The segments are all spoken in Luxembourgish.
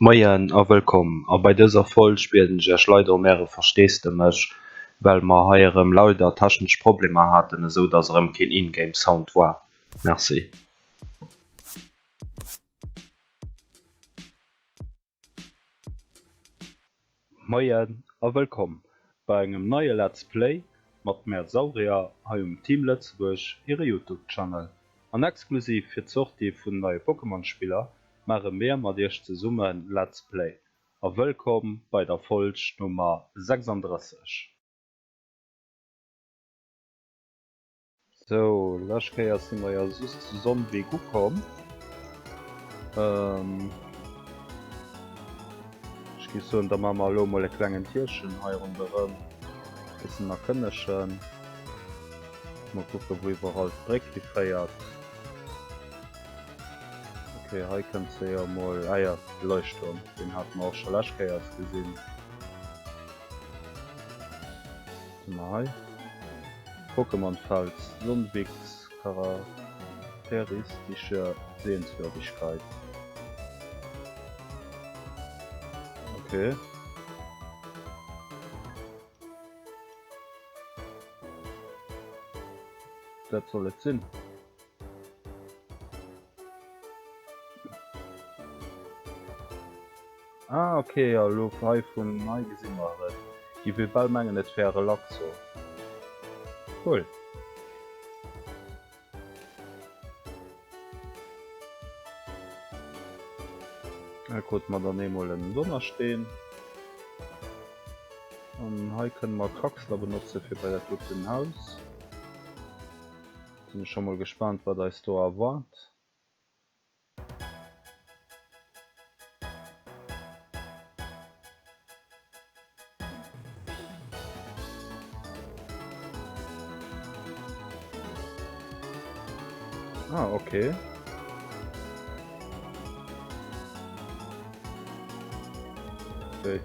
Moien a wëllkomm a bei dëser Folg bieden ech iech leider um äre Versteesdemech, well mer hei erëm leider technesch Problemer haten, esou dass erëm keen In-Game Sound war. Merci. Moien a wëllkomm bei engem neie Let's Play mat mär Saurier hei um Team Lëtzebuerg hire Youtube Channel. An exklusiv fir d'Sortie vun neie Pokémon Spiller maache mir mat iech zesumme Let's Play a wëllkomm bei der Folg Nummer 36. Sou, lescht Kéier si mer jo just zu Sonnweg ukomm. Ech géif soen, da maache mer elo mol e klengen Tierchen hei ronderëm, bëssen erkënnegen. Mol kucken, wou iwwerall d'Bréck hiféiert. Ok, hei kënnt se jo mol. Ah jo, de Leuchtturm, deen hate mer och scho lescht Kéiers gesinn. Wat hu mer hei? Pokémon-Fels, Sonnwix, charakteristische Sehenswürdigkeit. Ok. Dat soll et sinn. Ah ok, jo elo hei vun hei gesi mer et. Gi will bal mengen et wär e Relaxo. Cool. Hei krute mer dann eemol en Donnersteen. An hei kënne mer Kraxler benotze fir bei dat doten Haus. Sinn ech scho mol gespaant wat eis do erwaart. Ah, okay. Okay.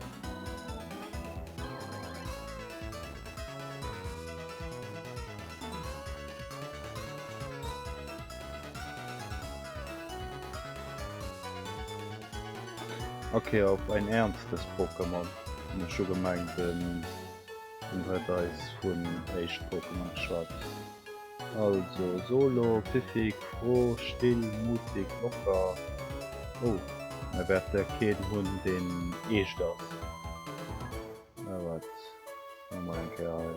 Okay, op ein ernstes Pokémon. Hunn ech scho gemengt, den den huet eis vun éischt Pokémon geschwat. Also, Solo, pfiffig, froh, still, mutig, locker. Oh, mir wäerte keen hunn, deen eescht ass. Na wat, maache mer eng Kéier hei.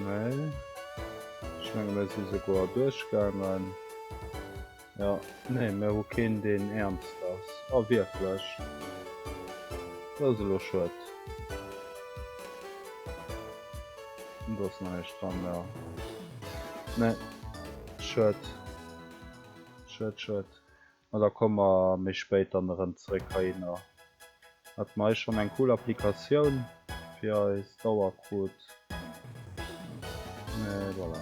Nee. Ech menge mir si souguer duerchgaangen. Jo, nee, mir hu keen deen ernst ass. Oh wierklech? Dat ass elo schued. Do ass näischt dran, jo. Nee, schued. Schued, schued. Ma da komme mer méi spéit dann erëm zeréck heihinner. Hat mer hei schonn eng cool Applikatioun fir eis Dauerkrut. Mee voilà.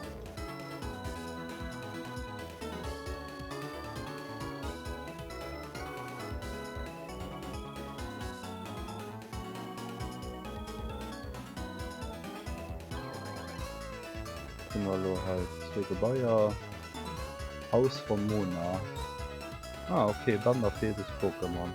Hu mer elo hei zwee Gebaier. Haus von Mona. Ah ok, Bänner fir jedes Pokémon.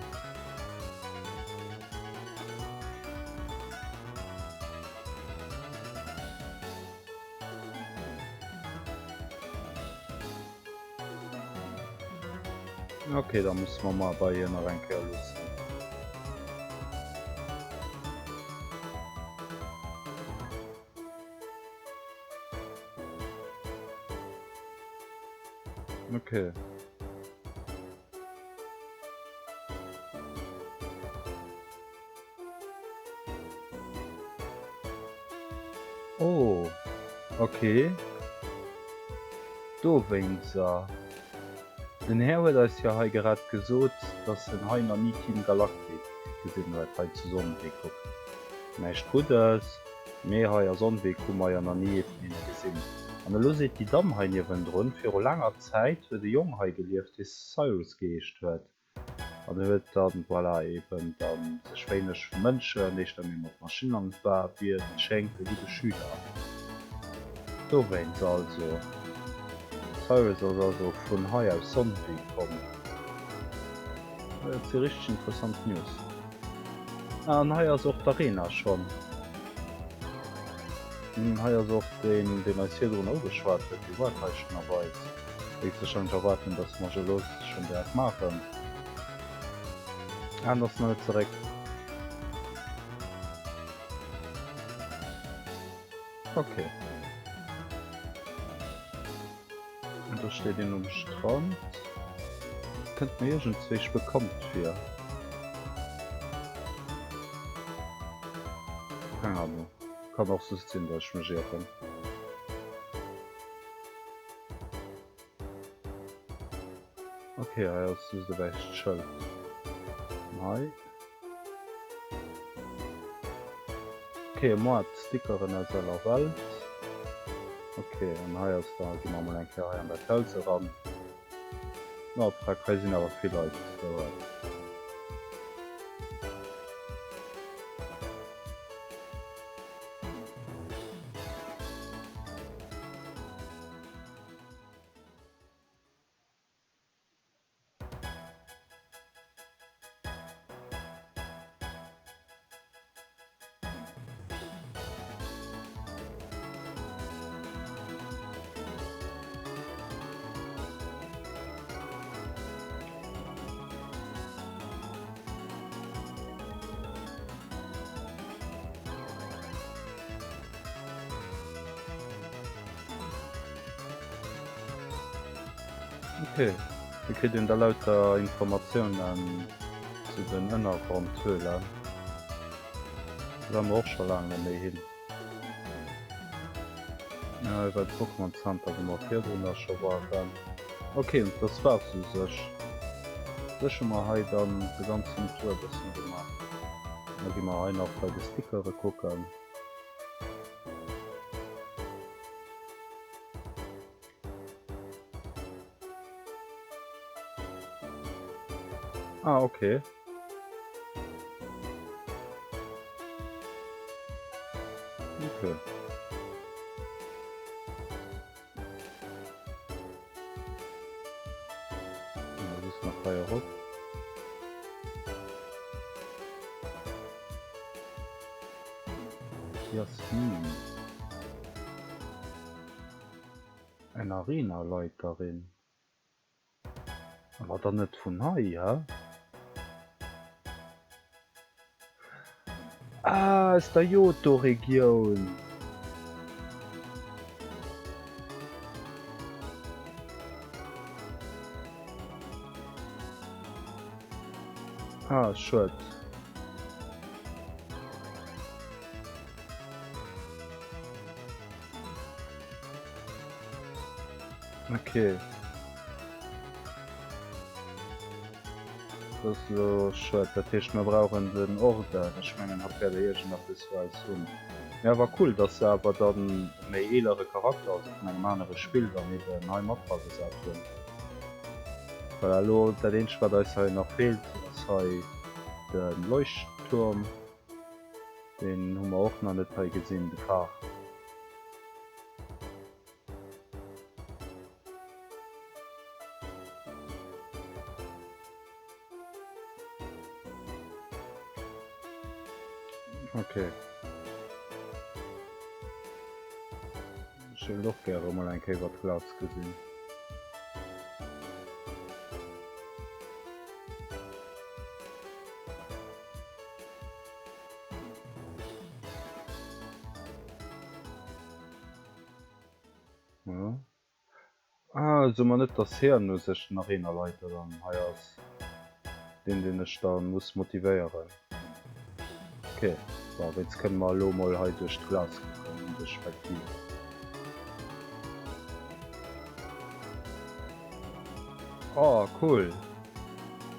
Ok, da musse mer mar bei hir nach eng Kéier luussen. Okay. Oh, okay. Dowéinster. Den Här huet eis jo hei grad gesot, dass en hei nach ni Team Galactic gesinn huet, hei zu Sonnewee. Kuck, näischt Guddes. Mee hei a Sonnweg hu mer jo nach ni ee vun hinne gesinn. An elo seet déi Damm hei niewendrun, viru laanger Zäit huet e Jong hei gelieft, dee Cyrus geheescht huet. An e huet dann, voilà, eben dann sech wéineg vu Mënschen, éischter méi mat Maschinnen an et war, wéi et schéngt, e gudde Schüler. Dowéinst also. Cyrus ass also vun hei aus Sonnwee komm. Dat si richteg interessant News. Ah, an hei ass och d'Arena schonn. Hei ass och deen, deen eis virdrun ugeschwat huet, dee waart hei schonn op eis. Géif warscheinlech erwaarden, dass mer elo schonn direkt maachen. Ah, en ass nach net zeréck. Okay. An do steet een um Strand. Kënnt mir iergendzwéich bekannt vir. Keng Ahnung. Kann och just sinn, dass ech mech ieren. Ok, hei ass just e wäisst Schëld. An hei? Ok, e Moart Stickeren aus aller Welt. Ok, an hei ass da, gi mer mol eng Kéier hei an dat Haus eran. Oh, Freck, hei sinn awer vill Leit. Ok, do kritt een da lauter Informatiounen zu den Ënnergrondhöhlen. Do ware mer och scho laang net méi hin. Iwwer de Pokémon Center, wou mer virdrun da scho waren. Ok, und das war's u sech. Sech hu mer hei dann de ganzen Tour e bëssen gemaach. Da gi mer hei nach bei de Stickere kucken. Ah, okay. Okay. Das ist nach hei erop. Jasmin. Eng Arenaleiterin. Awer dann net vun hei, hä? Ah, aus der Johto-Regioun. Ah, schued. Okay. Dat ass elo schued. Dat heescht mir brauchen den Orden. Ech mengen hatt wäert iergendeppes fir eis hunn. Mee awer cool, dass se awer dann e méi eelere Charakter, also vun engem anere Spill dann eben hei mat dragesat hunn. Voilà, elo dat eenzegt wat eis hei nach feelt ass hei de Leuchtturm. Deen hu mer och nach net hei gesinn, de Phare. Okay. Ech wéilt och gäre mol eng Kéier iwwer d'Glas gesinn. Ja. Ah, so mer net, dass hien u sech den Arenaleiter dann hei ass. Deen, deen ech da muss motivéieren. Okay, bon, wéinst kënne mer elo mol hei duerch d'Glas kucken, duerch d'Spektiv. Oh, cool.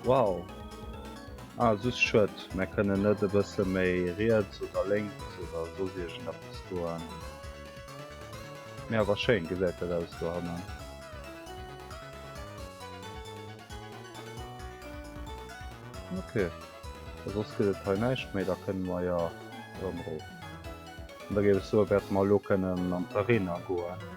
Wow. Ah, just schued, mer kënnen net e bësse méi riets oder lénks oder soss iergendeppes goen. Mee awer schéin gesäit dat aus dohannen. Ok, da soss gëtt et hei näischt méi, da kënne mer jo erëm erof. An da géif ech soen, wäerte mer elo kënnen an d'Arena goen.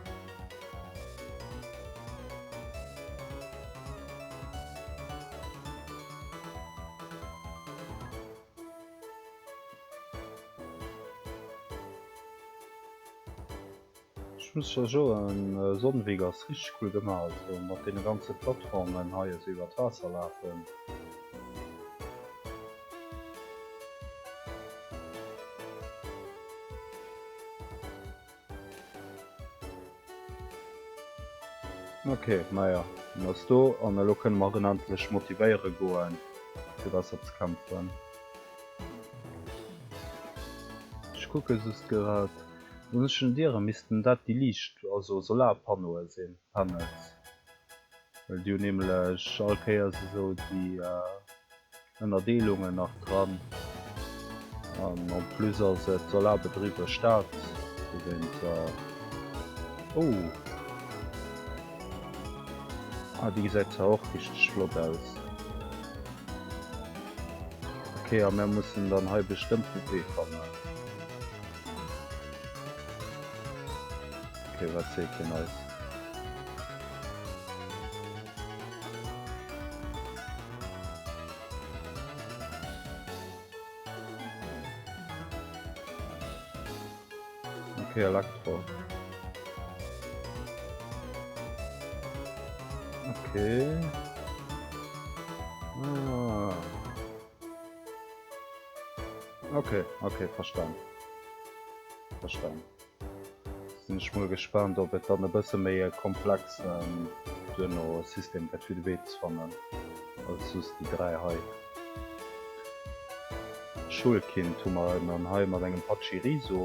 Ech muss scho soen, Sonnweg ass richteg cool gemaach, also mat deene ganze Plattformen hei esou iwwer d'Waasser lafen. Ok, maja, en ass do an elo kënne mer en endlech motivéiere goen fir besser ze kämpfen. Ech kucke just grad. Besonnesch Diere missten dat déi liicht, also Solarpannoe sinn, Panels, well déi hunn nämlech all Kéiers esou déi Ënnerdeelungen nach dran an en plus ass et solarbedriwwe Stad, dowéinst. Oh, ah déi gesäit zwar och richteg flott aus. Ok, a mär mussen dann hei bestëmmt de Wee fannen. Okay, wat seet hien eis? Okay, Elektro. Okay. Ah. Okay, okay, verstan. Verstan. Sinn ech mol gespaant, ob et dann e bësse méi e komplexen duerno System gëtt fir de Wee ze fannen als just déi 3 hei. Schulkind hu mer en hei mat engem Pachirisu.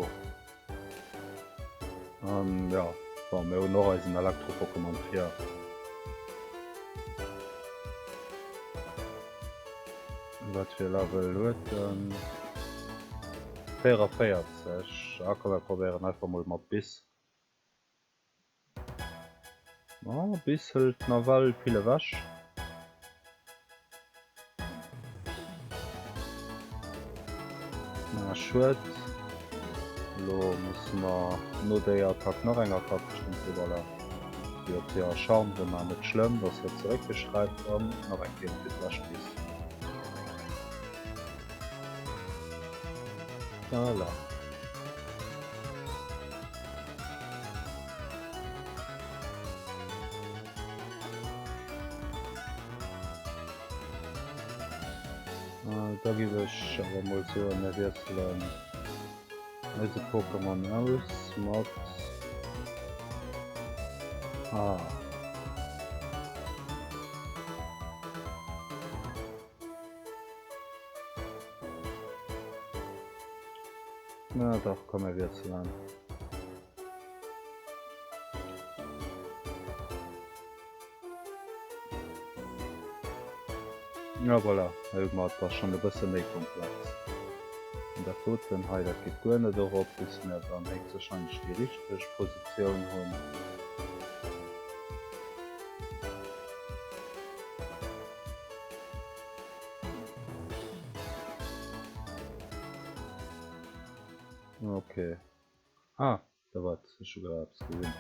An ja, bon, mir hunn och eisen Elektro-Pokémon vir. Wat fir Level huet en? 44. Ah komm, mir probéieren einfach mol mat Biss. Ah, Biss hëlt nawell vill ewech. Ah, schued. Elo musse mer no déi Attack nach eng Attack bestëmmt driwwer. Si huet jo Charme gemaach, net schlëmm, dass se zeréckgeschreift an nach eng Kéier fir d'lescht bis. Voilà. Da giff ech awer mol soen, mir wiesselen eise Pokémon aus mat Ah. Na dach, komm mir wiesselen. Ja voilà, hei hu mer et da schonn e bësse méi komplex. An dat doten hei, dat geet guer net erop, bis mir dann héchstwahrscheinlech déi richteg Positioun hunn. Okay. Ah, da wat, ech hu grad eppes gesinn.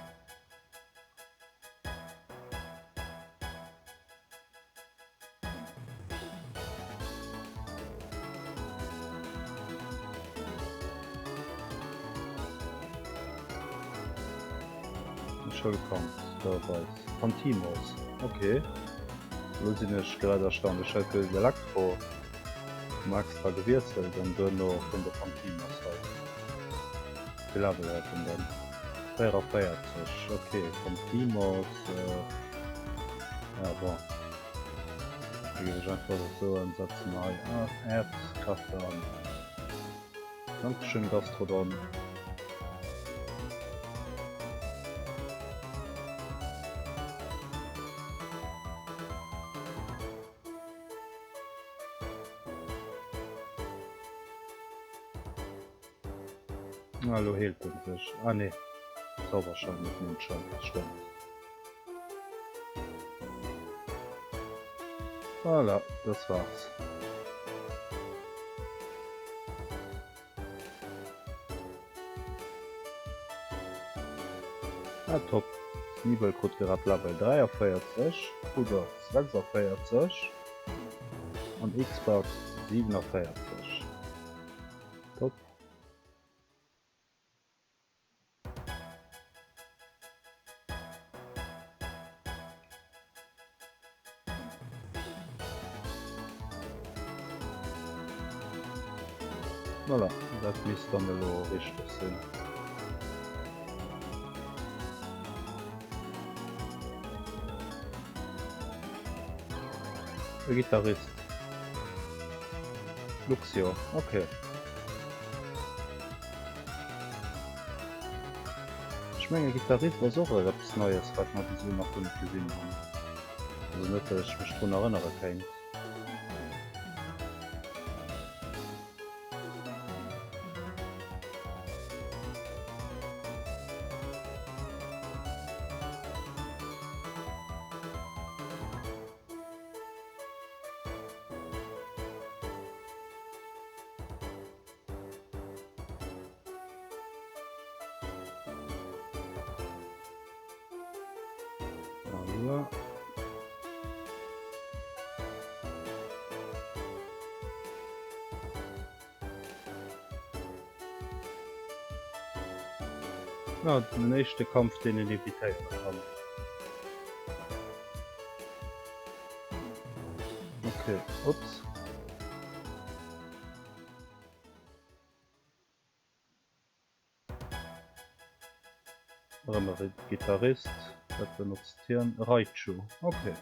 E Schoulkand, da weis. Pantimos, ok. Elo sinn ech grad erstaunt, ech hat geduecht Elektro. Hu mer extra gewiesselt an duerno kënnt de Pantimos hei. Wéi Level huet en dann? 44, ok, Pantimos, ja bon. Da géif ech einfach soen, setze mer hei Äerdkräfte an. Dankeschön Gastrodon. Ah, elo heelt en sech. Ah nee, Zauberschein net Mondschein, stëmmt. Voilà, das war's. Ah top, Sniebel krut grad Level 43, Pudder 46 an Xbert 47. Top. Voilà, dat misst dann elo richteg sinn. E Gitarrist. Luxio, okay. Ech menge Gitarrist ass och eppes Neies, wat mer bis elo nach guer net gesinn hunn. Also net, datt ech mech drun erënnere kéint. Voilà. Ja, den éischte Kampf, deen een evitéiere kann. Okay, ups. Erëm e Gitarrist, wat benotzt hien? Raichu, ok.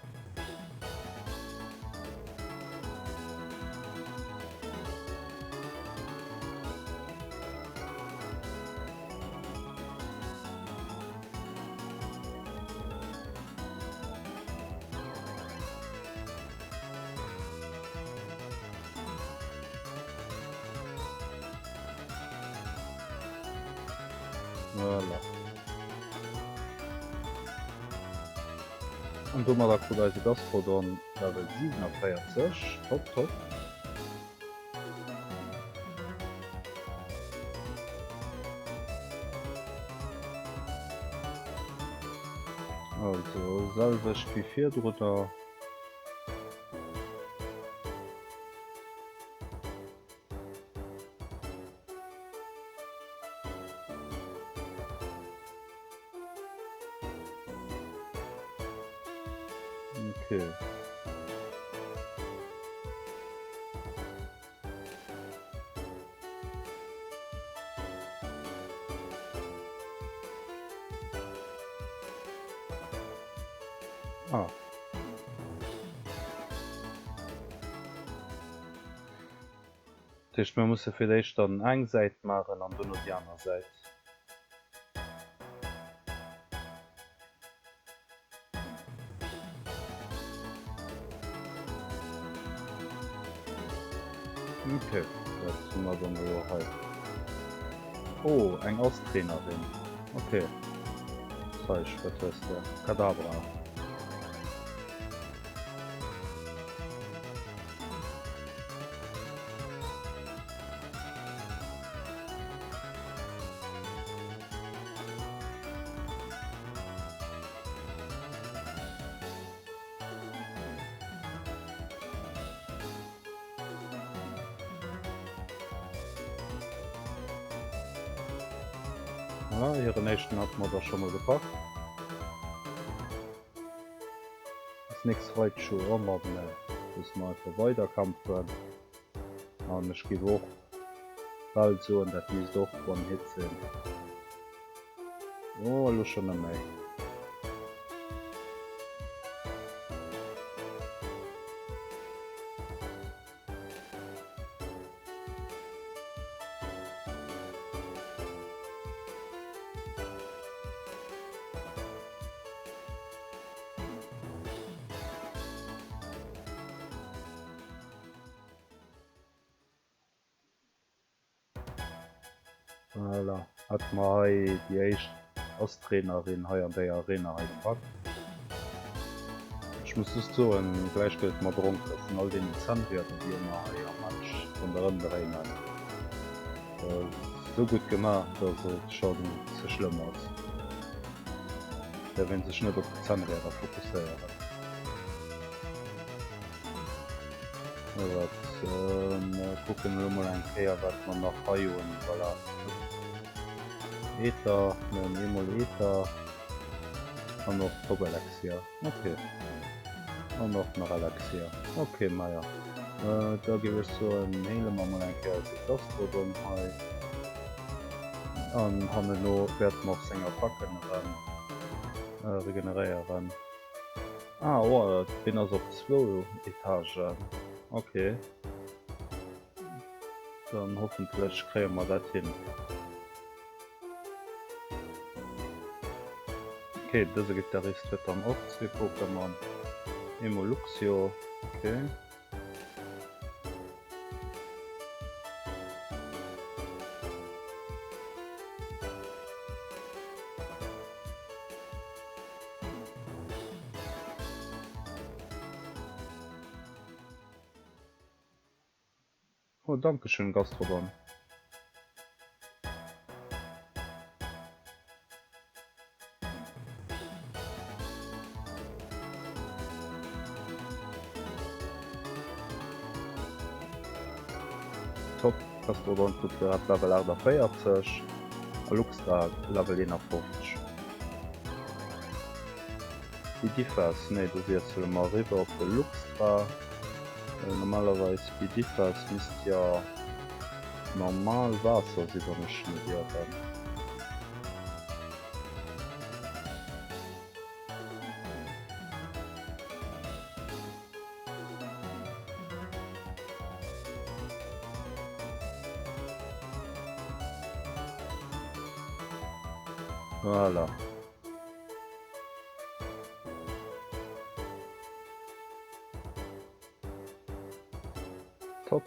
Voilà. An domadder krut eise Gastrodon Level 47. Top, top. Also, selwecht wéi virdrunner. Okay. Ah. Dat heescht, mir musse fir d'éischt dann eng Säit maachen an duerno déi aner Säit. Okay, wat hu mer dann elo hei? Oh, eng Ass-Trainerin. Okay. Zeig, wat hues de? Kadabra. Voilà, hiren éischten hat mer da scho mol gepackt. Als nächst Raichu, oh Mann, musse mer einfach weiderkämpfen. An ech géif och bal soen, dat misst och One Hit sinn. Oh, elo schonn net méi. Voilà, hätte mer hei déi éischt Ass-Trainerin hei an déi Arena hei gepackt. Ech muss just soen, gläich gëtt et mer dronken vun all deenen Zännrieder déi ëmmer hei am Match ronderëm dréinen. Esou gutt gemaach, dass et schonn ze schlëmm ass. Däerf een sech net op de Zännrieder fokusséieren. Wat mer kucken elo mol eng Kéier wat mer nach hei hunn. Voilà. Ether, mir hunn eemol Ether an och Top Elexia. Ok. An och nach Elexia. Ok, maja. Da géif ech soen, heele mer mol eng Kéier eise Gastrodon hei. An hanneno wäerte mer och seng Attacken erëm regeneréieren. Ah, oh, deen ass op zwou Etagen. Ok. Dann hoffentlech kréie mer dat hin. Ok, dëse Gitarrist huet dann och zwee Pokémon. Eemol Luxio, ok. Oh, dankeschön, Gastrodon. Top, Gastrodon krut grad Level 48 a Luxra Level 51. Bidifas, nee do wiessele mer eriwwer op de Luxtra. Normalerweis Bidifas misst jo normal Waasser si wann ech net ieren. Voilà. Top.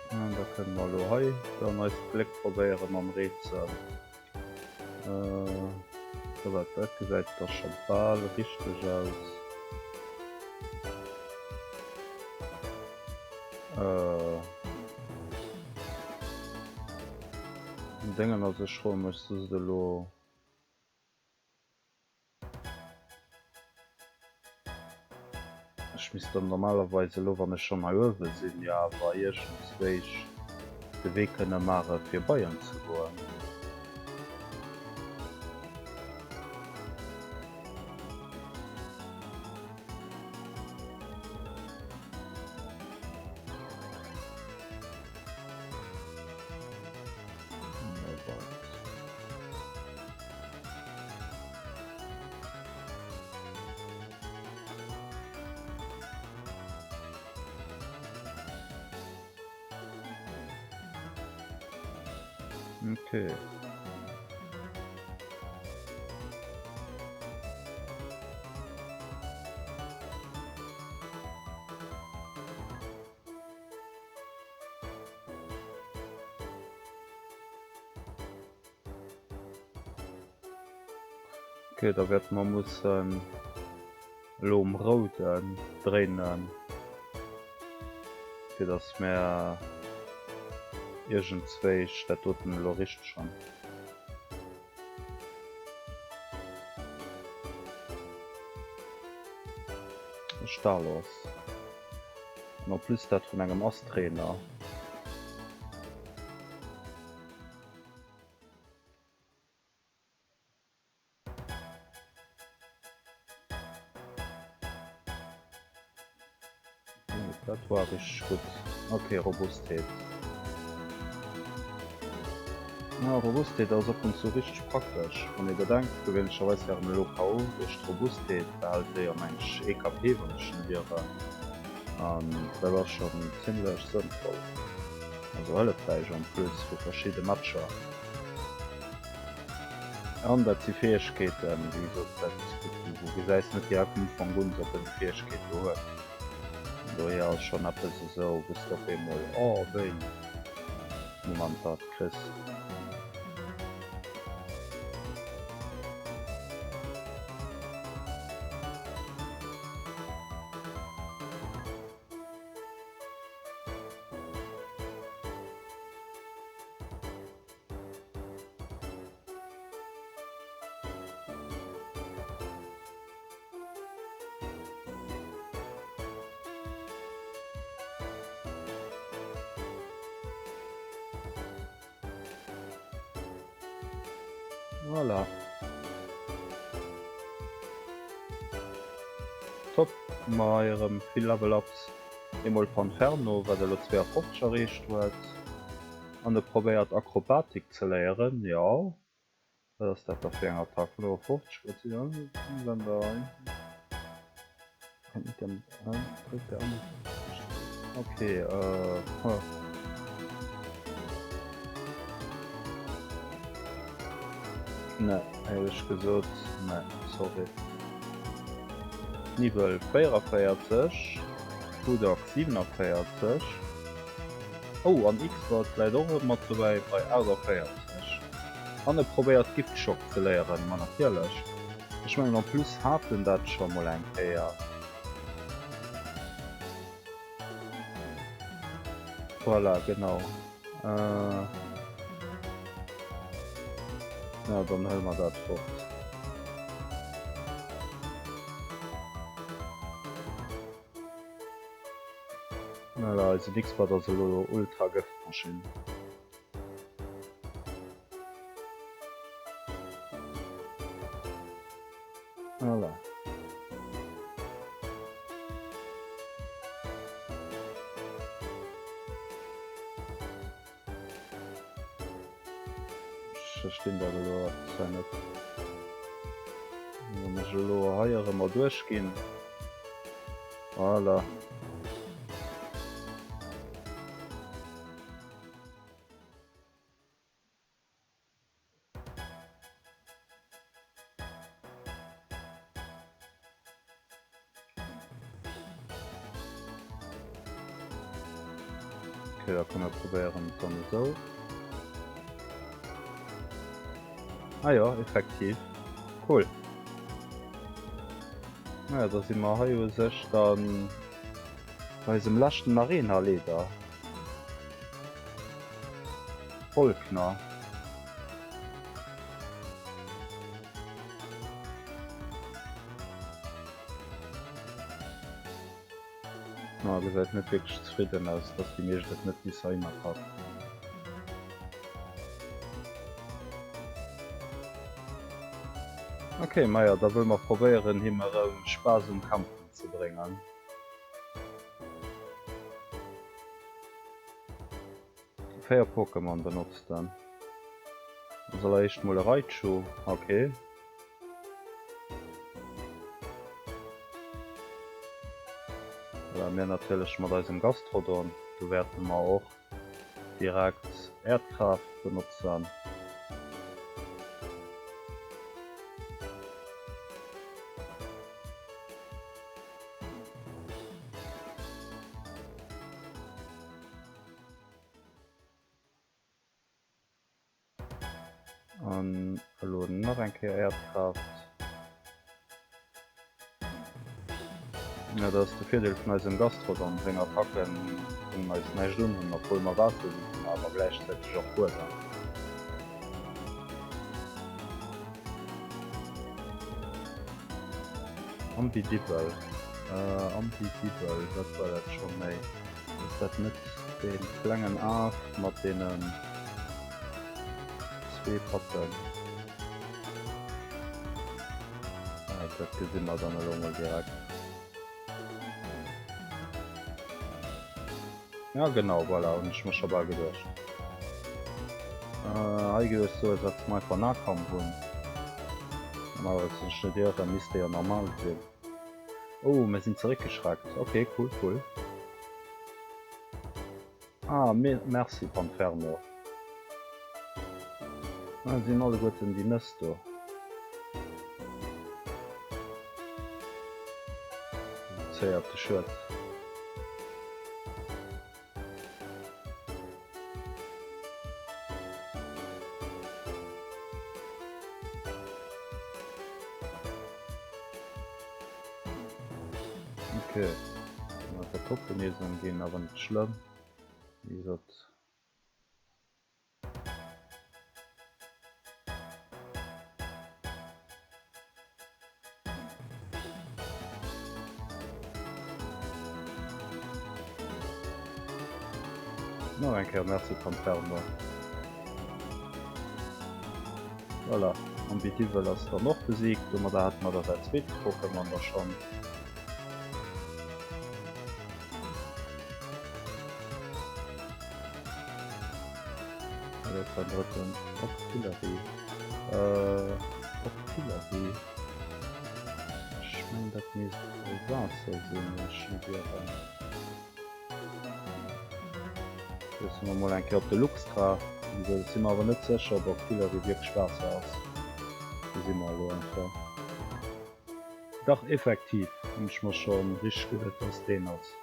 An da kënne mer elo hei dann eist Gléck probéiere mam Rätsel. Äh, wat dat gesäit da scho bal richteg aus. Äh, den Déngen ass ech froe mech just elo. Ech misst dann normalerweis elo, wann ech schonn hei uewe sinn, jo awer iergendswéich de Wee kënne maache fir bei en ze goen. Okay. Okay, da wäerte mer mussen elo um Rouden dréinen, fir dass mär iergendzwéich dat doten elo richteg hunn. E Stalos. An en plus dat vun engem Ass-Trainer. Dat war richteg gutt. Ok, Robustheet. Ja, Robustheet ass ab und zu richteg praktesch. Wann ee bedenkt, gewéinlecherweis wären elo KO duerch d'Robustheet behält déi am eng ee KP, wann ech net ieren. An dat ass schonn zimmlech sënnvoll. Also hëllefräich en plus fir verschidde Matcher. An dat si Fäegkeeten, wéi gesot, dat du gesäis net direkt vum Ufank un, ob en déi Fäegkeet do huet. Dohier ass schonn eppes esou, wou s de op eemol, oh wéi, Momenter kriss. Voilà. Top, ma hei erëm vill Level Ups. Eemol Panferno, wat elo 52 erreecht huet. An e probéiert Akrobatik ze léieren, jo. Wat ass dat da fir eng Attack? 55, wat si Okay, äh, huh. Ne, éierlech gesot, ne, sorry. Nibel 44, Budok 47. Oh, an Xbox läit och mat dobäi bei 48. An e probéiert Giftschock ze léieren, ma natierlech. Ech mengen en plus hat en dat scho mol eng Kéier. Voilà, genau. Ja, dann huele mer dat fort. Voilà, eisen Xbox ass elo ultra Gëftmaschinn. Voilà. Ech verstinn dat elo zwar net. Wann ech elo hei erëm erduerch ginn. Voilà. Okay, da kann mer probéieren et dann esou. Ah ja, effektiv. Cool. Naja, da si mer hei u sech dann bei eisem leschten Arena-Leader. Volkner. Ma gesäit net wierklech zefridden aus, dass déi meescht et net bis heihinner packen. Ok, maja, da wëlle mer probéieren him erëm Spaass um Kämpfen ze bréngen. 4 Pokémon benotzt en. Als alleréischt mol e Raichu, ok. Voilà, mir natierlech mat eisem Gastrodon, do wäerte mer och direkt Äerdkraaft benotzen. An elo nach eng Kéier Äerdkraaft. Ja, dat ass de Virdeel vun eisem Gastrodon, seng Attacken kënnen eis näischt unhunn, obwuel mer Waasser sinn, awer gläichzäiteg och Buedem. Ambidibel, Ambidibel, wat war dat scho méi? Ass dat net dee klengen Af mat deenen zwee Patten? Dat gesi mer dann elo mol direkt. Ja genau, voilà, hunn ech mer scho bal geduecht. Hei géif ech soen, setze mer einfach Nahkampf un. Normalerweis, wann ech net ieren, misst dee jo normal sinn. Oh, mir sinn zeréckgeschreckt. Ok, cool, cool. Ah, merci Panferno. Ah, sinn alleguerten déi Nëss do. Zéiert de Schued. Okay. Mal Vertopgenesung ginn, awer net schlëmm. Wéi gesot. Nach eng Kéier Merci Panferno. Voilà. Ambidiwwel ass dann och besiegt. Domadder hätte mer da säin zweete Pokémon da schonn. Wat ass säin drëtten? Octillery. Octillery. Ech mengen dat misst e Waasser sinn, wann ech net ieren. Loosse mer mol eng Kéier op de Luxtra. Wéi gesot, ech si mer awer net sécher, ob Octillery wierklech Waasser ass. Gesi mer elo einfach. Dach, effektiv hunn ech mer scho richteg geduet, dass deen ass.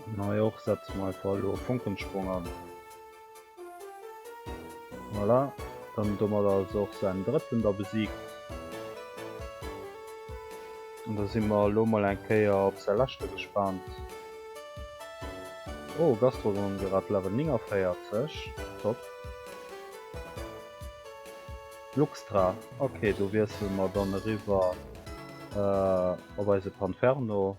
An hei och setze mer einfach elo e Fonkensprong an. Voilà, dann domadder also och säin drëtten da besiegt. An da si mer elo mol eng Kéier op säi leschte gespaant. Oh, Gastrodon grad Level 49, top. Luxtra, ok, do wiessele mer dann eriwwer op eise Panferno.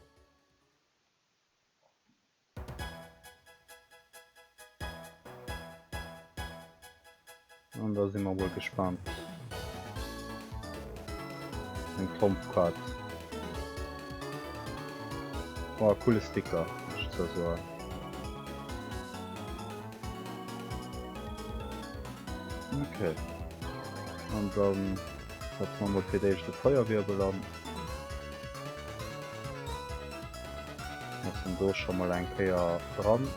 An da si mer mol gespaant. Eng Tromp-Kaart. Oh, coole Sticker, muss ech zwar soen. Okay. An dann setze mer mol fir d'éischt de Feierwirbel an. Ass en do scho mol eng Kéier dran.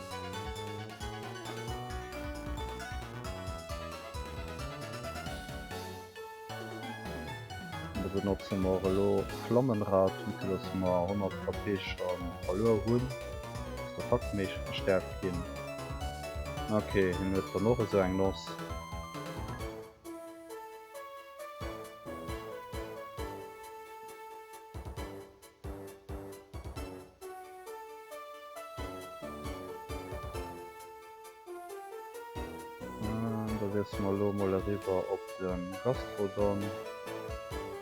Da benotze mer elo Flammenrad, vue que dass mer 100 KP scho verluer hunn, ass d'Attack méi verstärkt ginn. Ok, hien huet dann och esou eng Noss. Da wiessele mer elo mol eriwwer op de Gastrodon.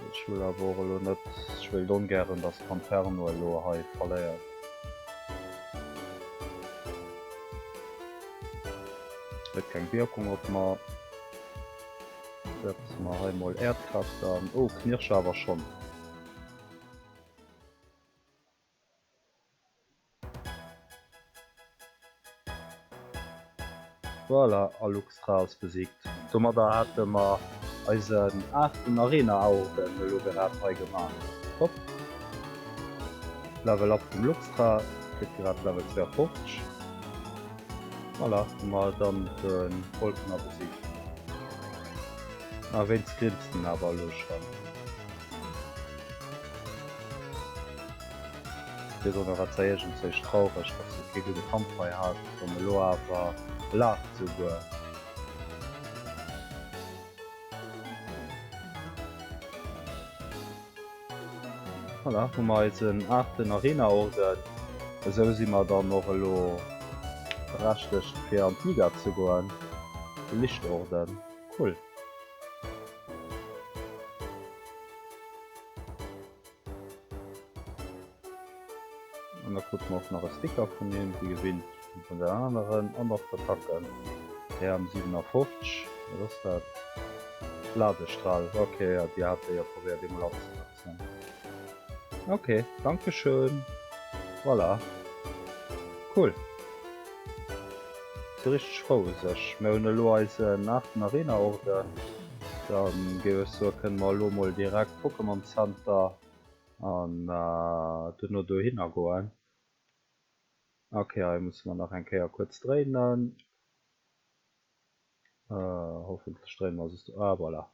Ech wëll awer och elo net, ech wéilt ongären, dass Panferno elo hei verléiert. Huet keng Wierkung op mer. Setze mer hei mol Äerdkraaft an. Oh, Knirscher awer schonn. Voilà, a Luxtra ass besiegt. Domadder hate mer eisen aachten Arena-Orden elo grad hei gemaach. Top! Level Up vum Luxtra, kritt grad Level 52. Voilà, hu mer dann de Volkner besiegt. Ah, wéinst grinst en awer elo schonn. Virdrun war zwar iergendzwéi traureg, dass se kee gudde Kampf hei hat, an elo awer laacht souguer. Voilà, hu mer eisen aachten Arena-Orden. Esou si mer dann och elo berechtegt fir an d'Liga ze goen. De Lichtorden, cool. An da krute mer och nach e Sticker vun him, wéi gewinnt vun den aneren, an och d'Attacken. TM 57, wat ass dat? Ladestral, ok, jo déi hat e jo probéiert eemol anzesetzen. Ok, dankeschön. Voilà, cool. Si richteg frou u sech. Mir hunn elo eisen aachten Arena-Orden. Dann géif ech soen, kënne mer elo mol direkt Pokémon Center an duerno dohinner goen. Ok, hei musse mer nach eng Kéier kuerz dréinen. Hoffentlech dréine mer soss do. Ah voilà.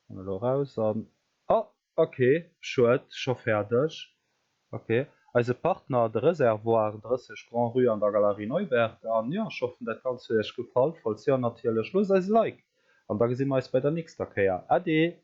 An elo eraus an. Oh! Ok, schued, scho fäerdeg. Ok, eise Partner, de Reservoir 30 Grand Rue an der Galerie Neuberg. An jo, ech hoffen dat Ganzt huet iech gefall. Falls jo, natierlech loosst eis e Like an da gesi mer eis bei der nächster Kéier. Ade!